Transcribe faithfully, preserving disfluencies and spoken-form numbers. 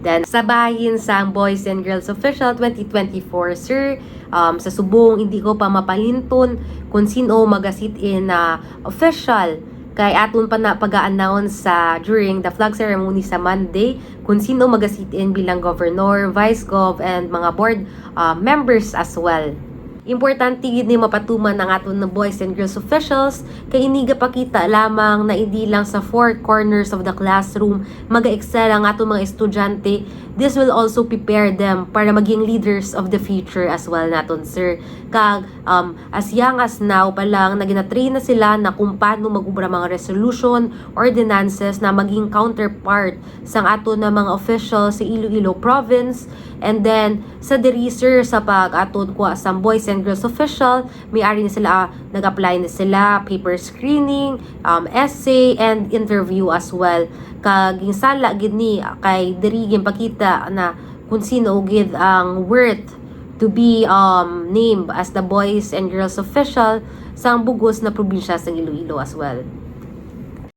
Then, sa bahin sang Boys and Girls Official twenty twenty-four, sir, um, sa subong, hindi ko pa mapalinton kung sino mag-sit-in na official. Kay aton pa na pag-a-announce sa, during the flag ceremony sa Monday, kung sino mag-sit-in bilang governor, vice gov, and mga board, uh, members as well. Importante gid ni mapatuman ang aton na Boys and Girls Officials, kay ini gapakita lamang na hindi lang sa four corners of the classroom mag-excel ang aton mga estudyante. This will also prepare them para maging leaders of the future as well naton, sir. Kag, um, as young as now pa lang, naginatrain na sila na kung paano mag-ubra mga resolution, ordinances na maging counterpart sang aton na mga official sa Iloilo Province. And then, sa diri, sir, sa pag-aton kuha sa Boys and Girls Official, may ari na sila, ah, nag-apply na sila, paper screening, um, essay, and interview as well. Kag ginsala gid ni, kay diri ginpakita na kung sino gid ang worth to be, um, named as the Boys and Girls Official sang bugos na probinsya sang Iloilo as well.